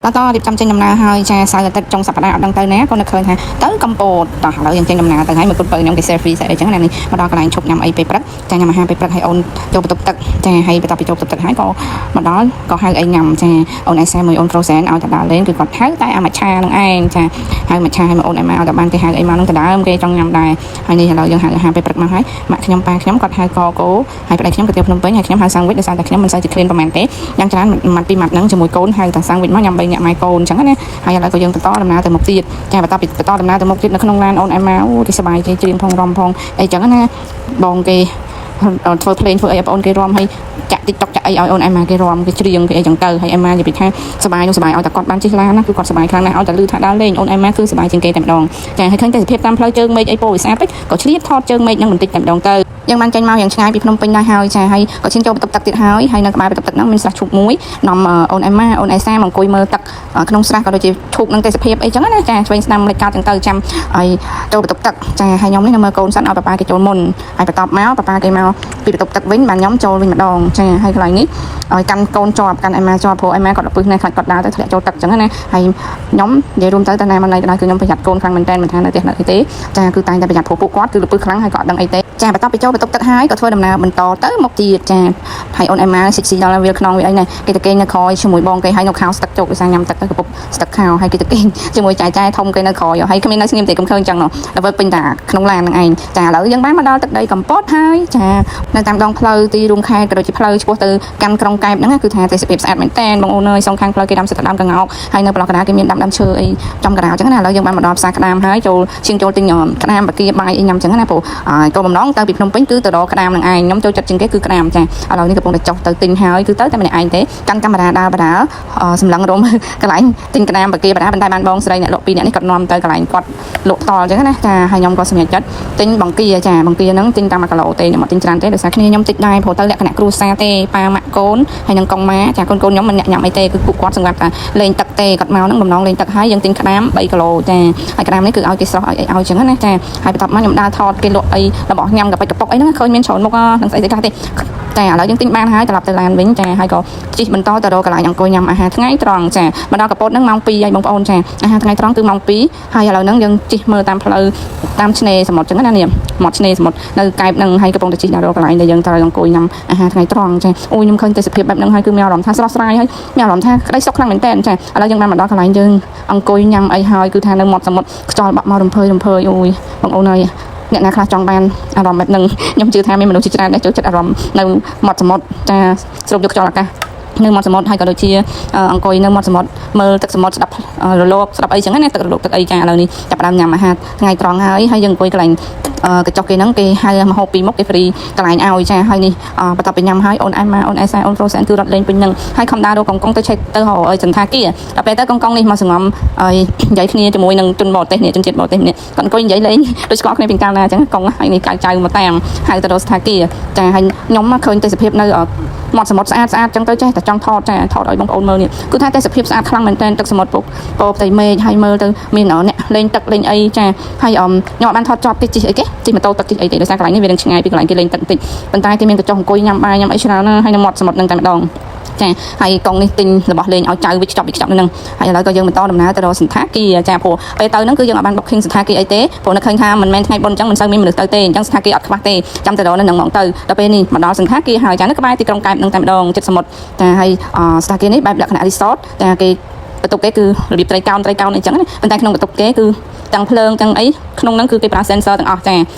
តតរៀបចំចេញដំណើរហើយចាសៅរ៍អាទិត្យចុងសប្តាហ៍អត់ដឹងទៅណាក៏នឹកឃើញថាទៅកំពតតោះឥឡូវយើងចេញដំណើរទៅហើយមកគុណពៅខ្ញុំគេ selfie ស្អីអញ្ចឹងណានេះមកដល់កន្លែងឈប់ញ៉ាំអីពេលព្រឹកចាញ៉ាំអាហារពេលព្រឹកហើយអូនចូលបន្ទប់ទឹកចាហើយបន្ទាប់ពីចូលបន្ទប់ទឹកហើយក៏មកដល់ក៏ហៅអីញ៉ាំចាអូនអេសែមួយអូន Frozen ឲ្យទៅដល់លេងគឺគាត់ហៅតែអាមច្ឆានឹងឯងចាហៅមច្ឆាឲ្យមកអូនអេម៉ាឲ្យតែបានគេហៅអីមកនឹងទៅដើមគេចង់ញ៉ាំដែរហើយនេះឥឡូវយើងហៅអាហារពេលព្រឹកមកហើយម៉ាក់ខ្ញុំប៉ាខ្ញុំគាត់ហៅកគោហើយប្តីខ្ញុំក៏ទៀវភ្នំពេញហើយខ្ញុំហៅសាំងវិចដោយសារតែខ្ញុំមិនសូវជាឃ្លានប្រហែលទេយ៉ាងច្រើនម៉ាត់ពីរម៉ាត់ហ្នឹងជាមួយកូនហៅតែសាំងវិចមកញ៉ាំ3នាក់ម៉ែកូនអញ្ចឹងណាហើយឥឡូវក៏យើងបន្តដំណើរទៅមុខទៀតចាបន្តពីបន្តដំណើរទៅមុខទៀតនៅក្នុងឡានអូនអេម៉ាអូគេសប្បាយគេច្រៀងផងរំផងអីចឹងណាបងគេធ្វើភ្លេងធ្វើអីឲ្យបងអូនគេរំហើយចាក់ TikTok ចាក់អីឲ្យអូនអេម៉ាគេរំគេច្រៀងគេអីចឹងទៅហើយអេម៉ានិយាយពីថាសប្បាយនោះសប្បាយឲ្យតែគាត់បានជិះឡានណាគឺគាត់សប្បាយខ្លាំងណាស់ឲ្យតែលឺថាដើរលេងអូនអេម៉ាគឺសប្បាយជាងគេតែម្ដងចាហើយឃើញតែសភាពតាមផ្លូវជើងមេឃអីពោវិសាពេកក៏ឆ្លៀតថតជើងមេឃនឹងបន្តិចតែម្ដងទៅយើងបានចេញមកយ៉ាងឆ្ងាយពីភ្នំពេញដែរហើយចាហើយក៏ឈានចូលបន្ទប់ទឹកទៀតហើយហើយនៅក្បែរបន្ទប់ទឹកហ្នឹងមានស្រះឈូកមួយនាំអូនអេម៉ាអូនអេសាមកអង្គុយមើលទឹកក្នុងស្រះក៏ដូចជាឈូកនឹងទេសភាពអីចឹងណាចាឆ្វេងស្ដាំលិចកើតចឹងទៅចាំឲ្យចូលបន្ទប់ទឹកចាហើយខ្ញុំនេះនៅមើលកូនសិនឲ្យប៉ាប៉ាគេចូលមុនហើយបន្ទាប់មកប៉ាប៉ាគេមកពីបន្ទប់ទឹកវិញបានខ្ញុំចូលវិញម្ដងចាហើយកន្លែងនេះឲ្យកាន់កូនជាប់កាន់អេម៉ាជាប់ព្រោះអេម៉ាគាត់លពឹសណាស់ខ្លាចគាត់ដើរទៅធ្លាក់ចូលទឹកចឹងណាហើយខ្ញុំនិយាយរួមទៅតាណាមកណៃក៏ដោយគឺខ្ញុំប្រយ័ត្នកូនខ្លាំងមែនតើមិនថានៅផ្ទះនៅអីទេចាគឺតែងតែប្រយ័ត្នព្រោះពួកគាត់គឺលពឹសខ្លាំងហើយក៏អត់ដឹងអីទេចាបន្ទាប់ពីចូលបន្ទប់ទឹកហើយក៏ធ្វើដំណើរបន្តទៅមុខទៀតចាហើយអូនអេម៉ាសិចស៊ីដល់វាលខ្នងវាអីណាគេទៅគេងនៅក្រោយជាមួយបងគេហើយនៅខោស្ទឹកជោគដោយសារញ៉ាំទឹកទៅកំពប់ស្ទឹកខោហើយគេទៅគេងជាមួយចែចែធំគេនៅក្រោយហើយគ្មាននៅស្ងៀមទេកុំឃើញចឹងណោះដល់ពេលពេញតាក្នុងឡានហ្នឹងឯងចាឥឡូវយើងបានមកដល់ទឹកដីកំពតហើយចានៅតាមដងផ្លូវទីរួមខេត្តក៏ដូចជាផ្លូវឆ្ពោះទៅកាន់ក្រុងកែបហ្នឹងគឺថាទេសភាពស្អាតមែនតើបងអូនអើយសងខាងផ្លូវគេដាំសិតតែដើមកង្អោកហើយនៅប្លុកកណ្ដាលគេមានដាំដើមឈើអីចំកណ្ដាលចឹងណាឥឡូវយើងបានមកដល់ផ្សារក្តាមហើយចូលឈៀងចូលទិញក្តាមបាគាបាយអីញ៉ាំចឹងណាព្រោះគោលបំណងទៅពីភ្នំពេញគឺទៅរកក្តាមនឹងឯងខ្ញុំចូលចិត្តជាងគេគឺក្តាមចាឥឡូវនេះកំពុងតែចុះទៅទិញហើយគឺទៅតែម្នាក់ឯងទេកាន់កាមេរ៉ាដើរបដាសម្លឹងរំកន្លែងទិញក្តាមបាគាបដាប៉ុន្តែបានបងស្រីអ្នកលក់ពីរអ្នកនេះគាត់នាំទៅកន្លែងគាត់លក់តល់ចឹងណាចាហើយខ្ញុំក៏សម្រេចចិត្តទិញបង្គាចាបង្គាហ្នឹងទិញតាម1គីឡូទេខ្ញុំអត់ទិញច្រើនទេដោយសារគ្នាខ្ញុំតិចដែរព្រោះទៅលក្ខណៈគ្រួសារទេប៉ាម៉ាក់កូនហើយនឹងកងម៉ាចាកូនកូនខ្ញុំមិនអ្នកញ៉ាំអីទេគឺពួកគាត់សម្រាប់តែលេងទឹកទេគាត់មកហ្នឹងបំណងលេងទឹកហើយយើងទិញក្តាម3គីឡូចាហើយក្តាមនេះគឺឲ្យគេស្រស់ឲ្យអីឲ្យចឹងណាចាហើយបន្ទាប់មកខ្ញុំដើរថតគេលក់អីរបស់ញ៉ាំកប៉ិចកប៉ុកអីហ្នឹងឃើញមានច្រើនមុខនឹងស្អីស្អីខ្លះទេតែឥឡូវយើងទិញបានហើយត្រឡប់ទៅឡានវិញចាហើយក៏ជិះបន្តទៅរកកន្លែងអង្គុយញ៉ាំអាហារថ្ងៃត្រង់ចាមកដល់កពតហ្នឹងម៉ោង2ហើយបងប្អូនចាអាហារថ្ងៃត្រង់គឺម៉ោង2ហើយឥឡូវហ្នឹងយើងជិះមើលតាមផ្លូវតាមឆ្នេរសមុទ្រចឹងណានេះមាត់ឆ្នេរសមុទ្រនៅកែបហ្នឹងហើយកំពុងតែជិះដល់រកកន្លែងដែលយើងត្រូវអង្គុយញ៉ាំអាហារថ្ងៃត្រង់ចាអូយខ្ញុំឃើញទេសភាពបែបហ្នឹងហើយគឺមានអារម្មណ៍ថាស្រស់ស្រាយហើយមានអារម្មណ៍ថាក្តីសុខខ្លាំងមែនតើចាឥឡូវយើងបានមកដល់កន្លែងយើងអង្គុយញ៉ាំអីហើយគឺថានៅមាត់សមុទ្រខ្យល់បាក់មករំភើយរំភើយអូយបងអូនអើយអ្នកណាខ្លះចង់បានអារម្មណ៍បែបហ្នឹងខ្ញុំជឿថាមានមនុស្សជាច្រើនដែលចូលចិត្តអារម្មណ៍នៅមាត់សមុទ្រចាស្រូបយកខ្យល់អាកាសនៅមាត់សមុទ្រហើយក៏ដូចជាអង្គុយនៅមាត់សមុទ្រមើលទឹកសមុទ្រស្ដាប់រលកស្ដាប់អីចឹងណាទឹករលកទឹកអីចាឥឡូវនេះចាប់ផ្ដើមញ៉ាំអាហារថ្ងៃត្រង់ហើយហើយយើងអង្គុយកន្លែងកញ្ចុះគេហ្នឹងគេហៅមហូបពីរមុខគេ free កន្លែងឲ្យចាហើយនេះបន្ទាប់ពីញ៉ាំហើយអូនអែម៉ាអូនអេសាអូន Frozen គឺរត់លេងពេញហ្នឹងហើយខំដើររកកងកងទៅឆែកទៅរកឲ្យសន្តាគារដល់ពេលទៅកងកងនេះមកសងំឲ្យនិយាយគ្នាជាមួយនឹងជនបរទេសនេះជនជាតិបរទេសនេះគាត់អង្គុយនិយាយលេងដូចស្គាល់គ្នាពីកាលណាអញ្ចឹងកងហើយនេះកៅចៅមកតាមហៅទៅរកស្ថាគារចាហើយខ្ញុំមកឃើញទេសភាពនៅមាត់សមុទ្រស្អាតស្អាតចឹងទៅចេះតែចង់ថតចាថតឲ្យបងប្អូនមើលនេះគឺថាទេសភាពស្អាតខ្លាំងមែនតើទឹកសមុទ្រពុកពោផ្ទៃមេឃហើយមើលទៅមានអ្នកលេងទឹកលេងអីចាហើយខ្ញុំអត់បានថតជាប់គេជិះអីគេជិះម៉ូតូទឹកជិះអីទេដោយសារកន្លែងនេះវានឹងឆ្ងាយពីកន្លែងគេលេងទឹកបន្តិចប៉ុន្តែគេមានកញ្ចុះអង្គុយញ៉ាំបាយញ៉ាំអីច្រើនណាស់ហើយនៅមាត់សមុទ្រនឹងតែម្ដងចាហើយកងនេះទិញរបស់លេងឲ្យចៅវិចខ្ចប់វិចខ្ចប់នៅនឹងហើយឥឡូវក៏យើងបន្តដំណើរទៅរកសន្តាគារចាព្រោះពេលទៅហ្នឹងគឺយើងអត់បាន booking សន្តាគារអីទេព្រោះនៅឃើញថាមិនមែនថ្ងៃបុណ្យអញ្ចឹងមិនសូវមានមនុស្សទៅទេអញ្ចឹងសន្តាគារអត់ខ្វះទេចាំទៅរកនៅនឹងហ្មងទៅដល់ពេលនេះមកដល់សន្តាគារហើយចានៅក្បែរទីក្រុងកែបនឹងតែម្ដងចិត្តសមុទ្រចាហើយសន្តាគារនេះបែបលក្ខណៈ resort ចាគេបន្ទប់គេគឺរបៀបត្រីកោណត្រីកោណអីចឹងណាប៉ុន្តែក្នុងបន្ទប់គេគឺទាំងភ្លើងទាំងអីក្នុងហ្នឹងគឺគេប្រើ sensor ទាំងអស់ច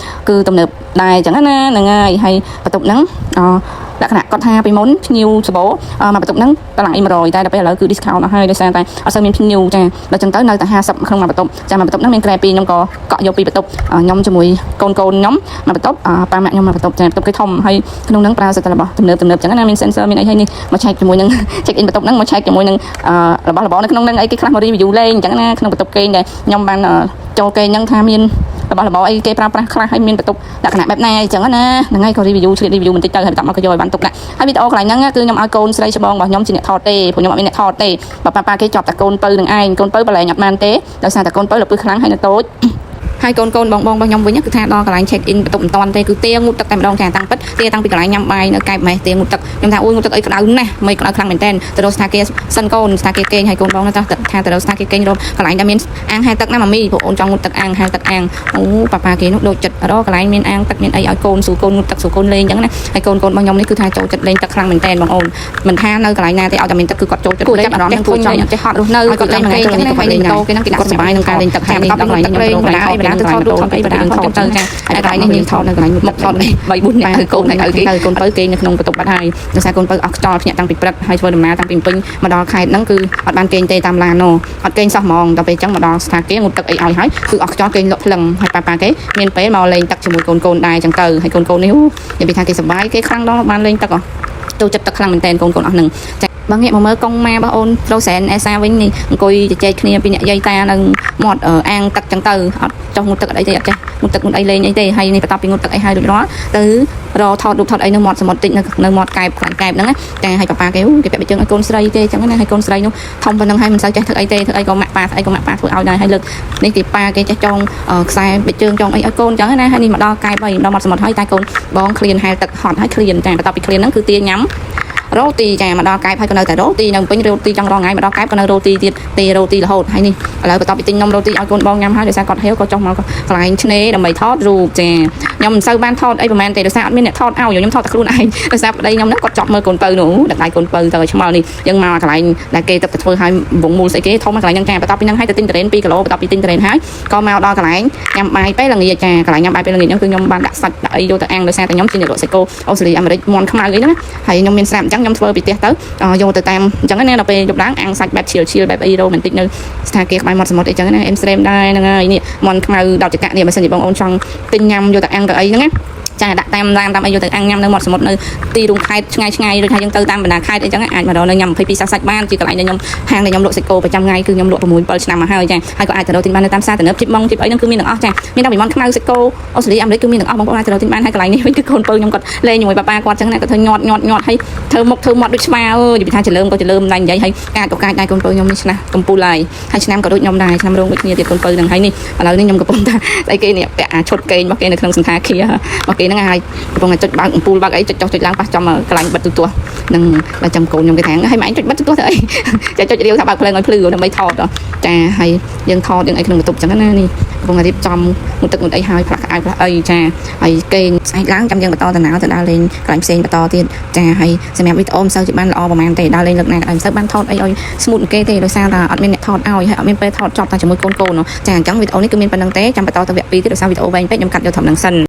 ាគឺទំនើបដែរអញ្ចឹងណាហ្នឹងហើយហើយបន្ទប់ហ្នឹងអលក្ខណៈគាត់ថាពីមុនភ្ញៀវសបោមកបន្ទប់ហ្នឹងតម្លៃ100តែដល់ពេលឥឡូវគឺ discount អស់ហើយដោយសារតែអត់សូវមានភ្ញៀវចាដល់ចឹងទៅនៅតែ50ក្នុងមួយបន្ទប់ចាមួយបន្ទប់ហ្នឹងមានគ្រែពីរខ្ញុំក៏កក់យកពីរបន្ទប់ខ្ញុំជាមួយកូនកូនខ្ញុំមួយបន្ទប់ប៉ាម៉ាក់ខ្ញុំមួយបន្ទប់ចាបន្ទប់គេធំហើយក្នុងហ្នឹងប្រើសិតតែរបស់ទំនើបទំនើបចឹងណាមាន sensor មានអីហើយនេះមកឆែកជាមួយនឹង check in បន្ទប់ហ្នឹងមកឆែកជាមួយនឹងរបស់របរនៅក្នុងហ្នឹងអីគេខ្លះមក review លេងចឹងណាក្នុងបន្ទប់គេងដែលខ្ញុំបានចូលគេងហ្នឹងថាមានរបស់របរអីគេប្រើប្រាស់ខ្លះហើយមានបន្ទប់លក្ខណៈបែបណាអញ្ចឹងណាហ្នឹងហើយក៏ review ឆ្លៀត review បន្តិចទៅហើយបន្ទាប់មកក៏យកឲ្យបានទុកដាក់ហើយវីដេអូកន្លែងហ្នឹងគឺខ្ញុំឲ្យកូនស្រីច្បងរបស់ខ្ញុំជាអ្នកថតទេព្រោះខ្ញុំអត់មានអ្នកថតទេបើប៉ាប៉ាគេជាប់តែកូនពៅនឹងឯងកូនពៅបលែងអត់បានទេដោយសារតែកូនពៅលពឹសខ្លាំងហើយនៅតូច។ ហើយកូនកូនបងបងរបស់ខ្ញុំវិញគឺថាដល់កន្លែង check in បន្ទប់មិនតាន់ទេគឺទាងូតទឹកតែម្ដងចាតាំងពិតទាតាំងពីកន្លែងញ៉ាំបាយនៅកែបម៉េះទាងូតទឹកខ្ញុំថាអូយងូតទឹកអីក្តៅណាស់មិនក្តៅខ្លាំងមែនតើទៅរកស្ថានភាពសិនកូនស្ថានភាពគេងហើយកូនបងទៅថាទៅរកស្ថានភាពគេងរកកន្លែងដែលមានអាងហែលទឹកណាម៉ាមីព្រោះអូនចង់ងូតទឹកអាងហែលទឹកអាងអូប៉ាប៉ាគេនោះដូចចិត្តរកកន្លែងមានអាងទឹកមានអីឲ្យកូនស៊ូកូនងូតទឹកស៊ូកូនលេងអញ្ចឹងណាហើយកូនកូនរបស់ខ្ញុំនេះគឺថាចូលចិត្តលេងទឹកខ្លាំងមែនតើបងអូនមិនថានៅកន្លែងណាទេឲ្យតែមានទឹកគឺគាត់ចូលចិត្តលេងអារម្មណ៍នឹងគួរចង់ចេះហត់រស់នៅគាត់លេងគេអញ្ចឹងណាហើយលេងតោគេហ្នឹងគេដាក់សប្បាយក្នុងការលេងទឹកហើយនេះដល់កន្លែងខ្ញុំទៅបណ្ដាអីបណ្ដាទៅថតរូបថតអីបណ្ដាថតទៅចាហើយកន្លែងនេះយើងថតនៅកន្លែងមុខថតនេះ3 4នាក់ហើយកូនហើយគេកូនបើគេនៅក្នុងបន្ទប់បាត់ហើយដោយសារកូនបើអស់ខ្យល់ភ្ញាក់តាំងពីព្រឹកហើយធ្វើដំណើរតាំងពីពេញមកដល់ខេត្តហ្នឹងគឺអត់បានគេងទេតាមឡាននោះអត់គេងសោះហ្មងដល់ពេលអញ្ចឹងមកដល់ស្ថានភាពងូតទឹកអីឲ្យហើយគឺអស់ខ្យល់គេងលក់ភ្លឹងហើយប៉ាប៉ាគេមានពេលមកលេងទឹកជាមួយកូនកូនដែរអញ្ចឹងទៅហើយកូនកូននេះនិយាយថាគេសប្បាយគេខ្លាំងដល់បានលេងទឹកហ៎ចូលចិត្តទឹកខ្លាំងមែនតើកូនកូនអស់ហ្នឹងចាបើងាកមកមើលកុងម៉ារបស់អូន Frozen Elsa វិញនេះអង្គុយជជែកគ្នាពីអ្នកយាយតានឹងមាត់អាងទឹកចឹងទៅអត់ចុះងូតទឹកអត់អីទេអត់ចេះងូតទឹកងូតអីលេងអីទេហើយនេះបន្ទាប់ពីងូតទឹកអីហើយរួចរាល់ទៅរថតរូបថតអីនៅមាត់សមុទ្រតិចនៅនៅមាត់កែបខ្លាញ់កែបហ្នឹងណាចាឲ្យប៉ាប៉ាគេគេពាក់បិជើងឲ្យកូនស្រីទេចឹងណាហើយកូនស្រីនោះធំប៉ុណ្ណឹងហើយមិនសូវចេះធ្វើអីទេធ្វើអីក៏ម៉ាក់ប៉ាធ្វើអីក៏ម៉ាក់ប៉ាធ្វើឲ្យដែរហើយលើកនេះគេប៉ាគេចេះចងខ្សែបិជើងចងអីឲ្យកូនចឹងណាហើយនេះមកដល់កែបហើយដល់មាត់សមុទ្រហើយតែកូនបងឃ្លានហែលទឹកហត់ហើយឃ្លានចាបន្ទាប់ពីឃ្លានហ្នឹងគឺទាញ៉ាំ រ៉ូទីចាមកដល់កែបហើយក៏នៅតែរ៉ូទីនៅពេញរ៉ូទីចង់រងថ្ងៃមកដល់កែបក៏នៅរ៉ូទីទៀតទេរ៉ូទីរហូតហើយនេះឥឡូវបន្ទាប់ពីទិញនំរ៉ូទីឲ្យកូនបងញ៉ាំហើយដោយសារគាត់ហៀវក៏ចុះមកកន្លែងឆ្នេរដើម្បីថតរូបចាខ្ញុំមិនសូវបានថតអីប្រហែលទេដោយសារអត់មានអ្នកថតឲ្យខ្ញុំថតតែខ្លួនឯងដោយសារប្តីខ្ញុំហ្នឹងគាត់ចប់មើលកូនពៅនោះដឹកដៃកូនពៅទៅឲ្យឆ្មល់នេះយើងមកកន្លែងដែលគេទៅធ្វើឲ្យវងមូលស្អីគេធំកន្លែងហ្នឹងចាបន្ទាប់ពីហ្នឹងហើយទៅទិញតរ៉េន2គីឡូបន្ទាប់ពីទិញតរ៉េនហើយក៏មកដល់កន្លែងញ៉ាំបាយពេលល្ងាចចាកន្លែងញ៉ាំបាយពេលល្ងាចហ្នឹងគឺខ្ញុំបានដាក់សាច់ដាក់អីយកទៅអាំងដោយសារតែខ្ញុំជាអ្នកលក់សាច់គោអូស្ត្រាលីអាមេរិកមាន់ខ្មៅអីហ្នឹងហើយខ្ញុំមានស្រាប់អញ្ចឹងខ្ញុំធ្វើពីផ្ទះទៅយកទៅតាមអញ្ចឹងណាដល់ពេលយប់ឡើងអាំងសាច់បែបឈៀលឈៀលបែបអីរ៉ូមែនទិកនៅស្ថានភាពក្បែរមាត់សមុទ្រអីចឹងណាអេមស្រេមដែរហ្នឹងហើយនេះមាន់ខ្មៅដល់ចកនេះបើសិនជាបងអូនចង់ទិញញ៉ាំយកទៅអាំងទៅអីហ្នឹងណាចាដាក់តាមឡានតាមអីយកទៅអាំងញ៉ាំនៅមាត់សមុទ្រនៅទីរួមខេត្តឆ្ងាយឆ្ងាយដូចថាយើងទៅតាមបណ្ដាខេត្តអីចឹងអាចមករកនៅញ៉ាំ22សាច់សាច់បានជាកន្លែងដែលខ្ញុំហាងដែលខ្ញុំលក់សាច់គោប្រចាំថ្ងៃគឺខ្ញុំលក់6 7ឆ្នាំមកហើយចាហើយក៏អាចទៅរកទិញបាននៅតាមផ្សារទំនើបជីបម៉ងជីបអីហ្នឹងគឺមានទាំងអស់ចាមានតាំងពីមាន់ខ្មៅសាច់គោអូស្ត្រាលីអាមេរិកគឺមានទាំងអស់បងប្អូនអាចទៅរកទិញបានហើយកន្លែងនេះវិញគឺកូនពៅខ្ញុំគាត់លេងជាមួយប៉ាប៉ាគាត់ចឹងណាគាត់ធ្វើញាត់ញាត់ញាត់ហើយធ្វើមុខធ្វើមាត់ដូចឆ្មាអើយនិយាយថាចលើមក៏ចលើមដែរនិយាយហើយកាចក៏កាចដែរកូនពៅខ្ញុំនេះឆ្នះកំពូលហើយហើយឆ្នាំក៏ដូចខ្ញុំដែរឆ្នាំរោងដូចគ្នាទៀតកូនពៅហ្នឹងហើយនេះឥឡូវនេះខ្ញុំកំពុងតែស្អីគេនេះពាក់អាឈុតគេងរបស់គេនៅក្នុងសន្តាគាររបស់គេហ្នឹងហើយកំពុងតែចុចបើកអំពូលបើកអីចុចចុះចុចឡើងប៉ះចំកន្លែងបិទទូទាស់នឹងដល់ចាំកូនខ្ញុំគេថាហើយម៉ែឯងចុចបិទទូទាស់ទៅអីចាចុចរាវថាបើកភ្លើងឲ្យភ្លឺដើម្បីថតចាហើយយើងថតយើងអីក្នុងបន្ទប់ចឹងណានេះកំពុងតែរៀបចំងូតទឹកងូតអីហើយផ្លាស់ក្អៅផ្លាស់អីចាហើយគេងស្អែកឡើងចាំយើងបន្តដំណើរទៅដើរលេងកន្លែងផ្សេងបន្តទៀតចាហើយសម្រាប់វីដេអូមិនសូវជាបានល្អប្រហែលទេដើរលេងលើកណាក៏ដោយមិនសូវបានថតអីឲ្យ smooth គេទេដោយសារតែអត់មានអ្នកថតឲ្យហើយអត់មានពេលថតចប់តែជាមួយកូនកូនចាអញ្ចឹងវីដេអូនេះគឺមានប៉ុណ្្នឹងទេចាំបន្តទៅវគ្គ2ទៀតដោយសារវីដេអូវែងពេកខ្ញុំកាត់យកត្រឹមហ្នឹងសិន។